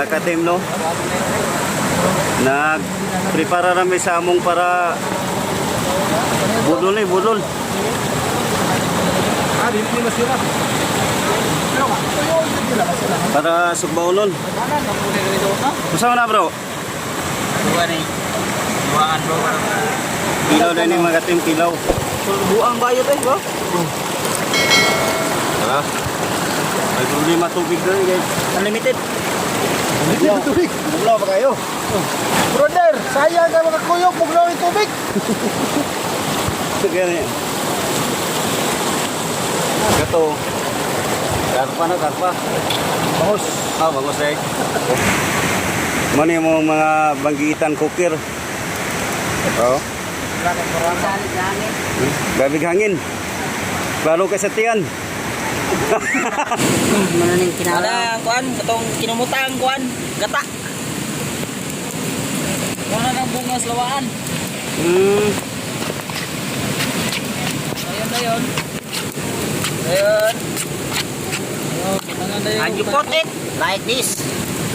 Mga ka-team, no? Nag-prepara namin sa among para budol eh, budol. Ah, dili ni masira. Para sugbaonon. Usa na, bro? Duwa ni. Duwaan bro. Kilaw na ni mga ka-team, kilaw. Buang bayot eh bro. Tara. May problema tubig doon, guys. Unlimited. Unlimited tubig. Buglaw pa kayo. Brother, sayang ka mga kuyog, buglaw yung tubig. Sige na yan. Kato. Karpa na, karpa. Bangos. Ah, bangos eh. Mano yung mga banggitan cooker. Oo. Gabig hangin. Klaro kay sa tiyan. Mano ning kinala. Wala kuan katong kinumutang kuan gata. Wala nang bunga sa lawaan. Ayun dayon. Ayun. And you put it like this.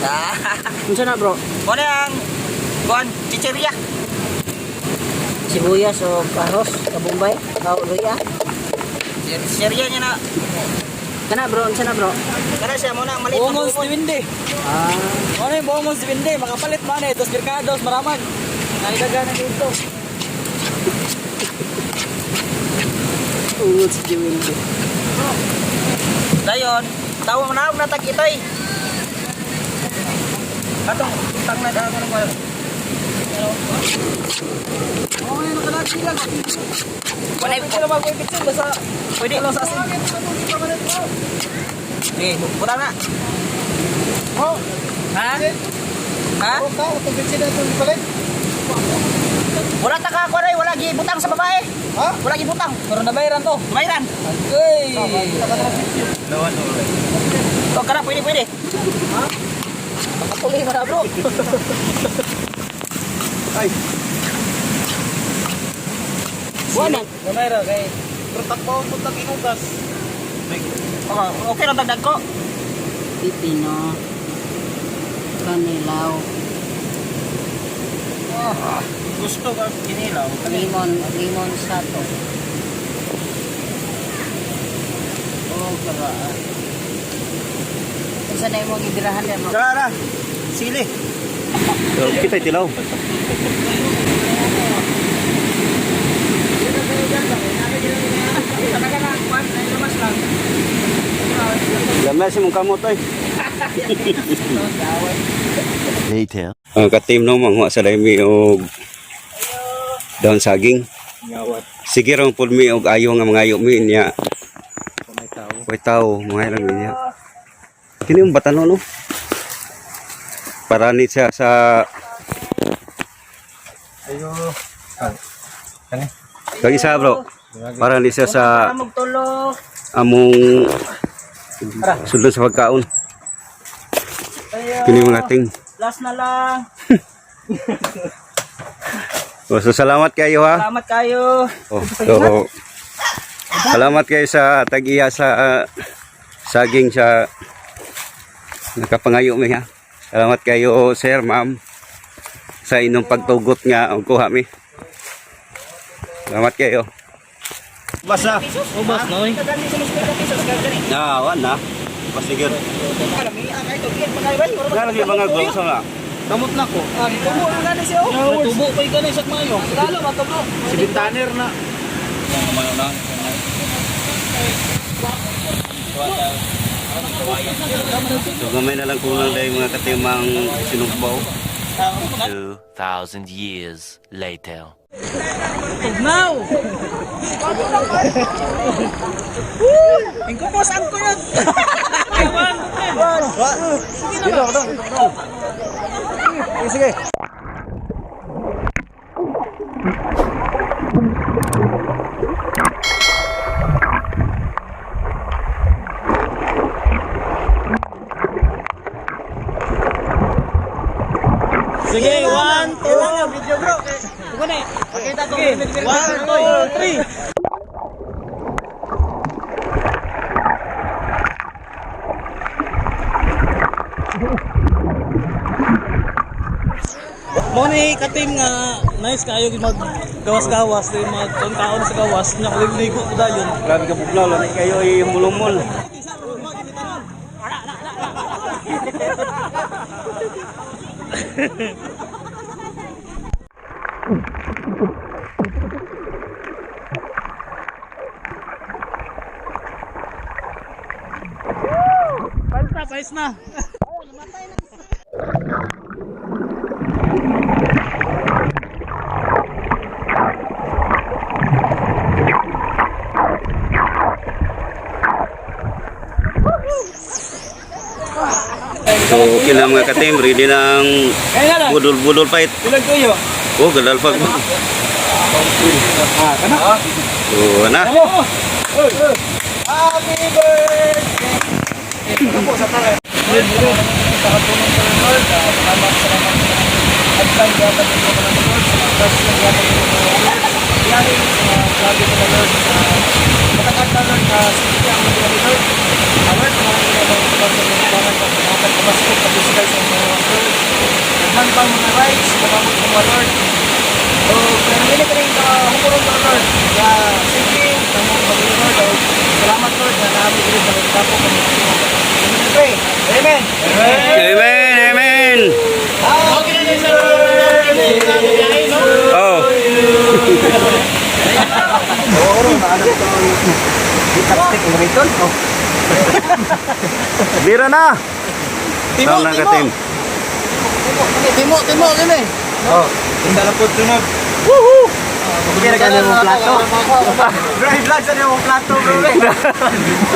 Ah. Unsa na, bro? Wala ang kuan chicheria. Sibuyas o ahos, kabumbay, o luya. Chicheria niya na. Kana, bro, unsa na, bro? Kana siya mo na maliit na Bongos bungon. diwinde. Ah, Ano yung bongos diwinde? Makapalit man eh. Dos mercados, maraman. Naidaga na dito. ungod si Jewel. Dayon, tawo na na tag itoy. Katong tang na ako ng kuan. Oo, oh, nakalaki lang. Wala Pwede na mag-picture. Basta pwede. lang sa asin. Sige, butang na. Oh, Ha? Ha? oh, ka, utong bitsin na itong palit. Wala ta ka kuan wala gibutang sa babae. Ha? Wala gibutang. Pero nabayaran to. Mayran. Okay. O kana pwede pwede. Makatuloy mo na bro. Ay. Wala. Nabayran kay. Pero takbo ang puntang inugas. Okay, okay lang dagdag ko. Pipino. Kanilaw. Gusto ka kinilaw. Limon, limon sato. Oh, kara. Unsa na imong gibirahan diyan, bro? Tara, sili. So, kita tilaw. Gamay si mong kamot oy. Later. Ang ka-team no manguha sa daymi og daon saging. Sige ra pud mi og ayo nga mangayo mi niya. May tao, mga lang niya. Kini yung batano no. Para ni siya sa Ayo. Ah. Kani. kag isa bro. Para ni siya sa Magtulo. among sulod sa pagkaon. Kini mga ting. Last na lang. Oh, so salamat kayo ha. Salamat kayo. Oh, so, salamat kayo sa tag-iya sa saging sa nakapangayo mi ha. Salamat kayo sir, ma'am, sa inyong pagtugot nga ang kuha mi. Salamat kayo. Basa. Ubas no eh. Na, wan na. Pasigir. Nga lagi mga gawsa na. Kamot na ko. Ah, tubo na gani siya. oh. Tubo pa gani sa mayo. Lalo matubo. Si Bintaner na. So gamay na lang kulang dahil mga katimang sinugbaw. 2,000 years later. Tugnaw. Ingkupos ang kuyod. Sige, sige. Sige, 1 2 video bro. Pakita ko. 1 2 3. Mo ni katim nga nice kayo gid mag gawas-gawas di mag kaon sa gawas nya ligo ko dayon. Grabe ka buglaw, lanay kayo ay mulumol. Pais na, pais na. So okay na mga katim, ready na ang budol-budol fight. Ilag kayo. Oh, gadal pag. Oh, ana. Happy birthday! Ano po sa tara? Nakatulong sa Lord. Salamat, salamat sa advance yata po sa mga Lord. Sa mga blessing yata po sa mga biyari, sa mga grabe po na Lord. Sa matagal na Lord, na sige ang mga Lord. Lord, maraming salamat sa mga mga mga pagkabasko, pag-disguise sa mga Lord. Daghan pang mga rights, makamot sa mga Lord. So, pero hindi ka rin humurong sa Lord. Kaya, sige, tamang pag-Lord. O, salamat Lord na namin rin sa pagkapo kami. Pray. Amen. Amen, amen. Oh. Bira na. Timo, Tama na timo. katim. Timo, timo, kini. Oh. Isa lang po sunod. Woohoo! Kira ka mong plato. Bro, i-vlog sa mong plato, bro.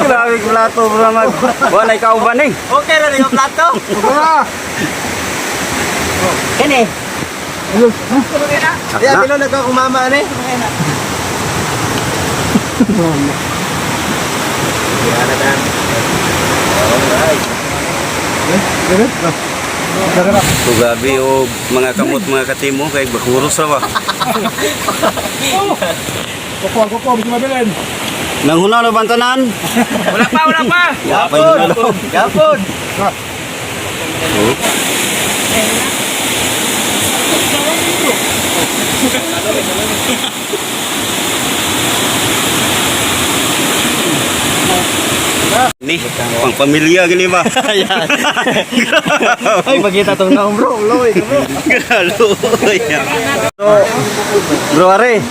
Grabe ka plato bro mag. Wala ikaw ba ni? Okay ra yung plato. Kini. Ya, pilo na ko kung mama ani. So grabe o mga kamot mga katimo kay bakuros ra ba. Kuko, kuko, bisyo mabilin. Nanghuna na bantanan? Wala pa, wala pa. Gapon. Gapon. Oh. Ni, pang pamilya gini ba? Ay, pagkita tong naong bro, loy bro. Galo. So, bro are.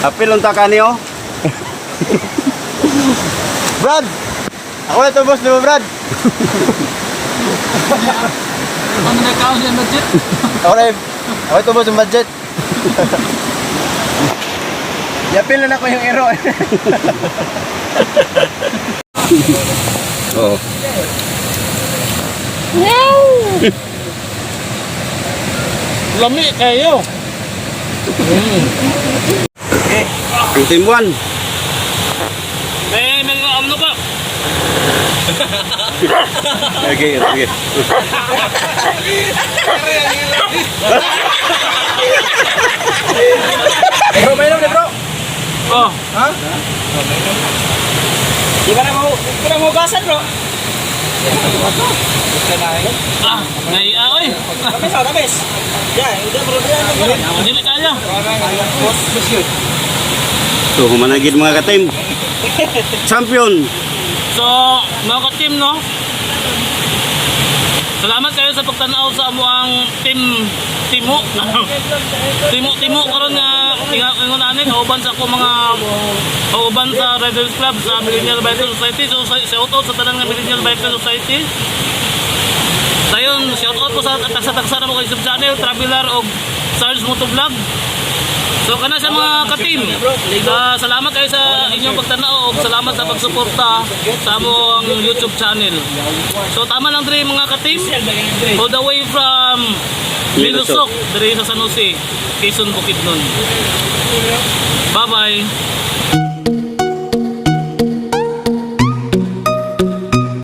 Apil unta ka niyo? Brad. Ako na to boss, di ba Brad? Ano na kaon sa budget? Ako na, ako to boss yung budget. Yapil na ako yung ero. Oo. Lami kayo. Ang team 1. May ano pa. Okay, okay. Bro, may inom na bro. Oh. Ha? Di ba na mo, di ba mo gasan, bro? Ah, nay oy. Tapis, oh, tapis. Ya, udah bro, Dili kaya. So, humanagid mga ka-team. Champion. So, mga ka-team, no? Salamat kayo sa pagtanaw sa amuang team Timo. Timo Timo karon nga ingon ani kauban sa ako mga kauban sa Riders Club sa Millennial Bicycle Society. So shout out sa tanan nga Millennial Bicycle Society. Dayon, shout out ko sa tagsa-tagsa na mo kay YouTube channel, Traveler og Sarge Motovlog. So kana sa mga ka-team, salamat kayo sa inyong pagtanaw ug salamat sa pagsuporta sa among YouTube channel. So tama lang diri mga ka-team. All the way from Milusok, diri sa San Jose, Quezon, Bukidnon. Bye-bye.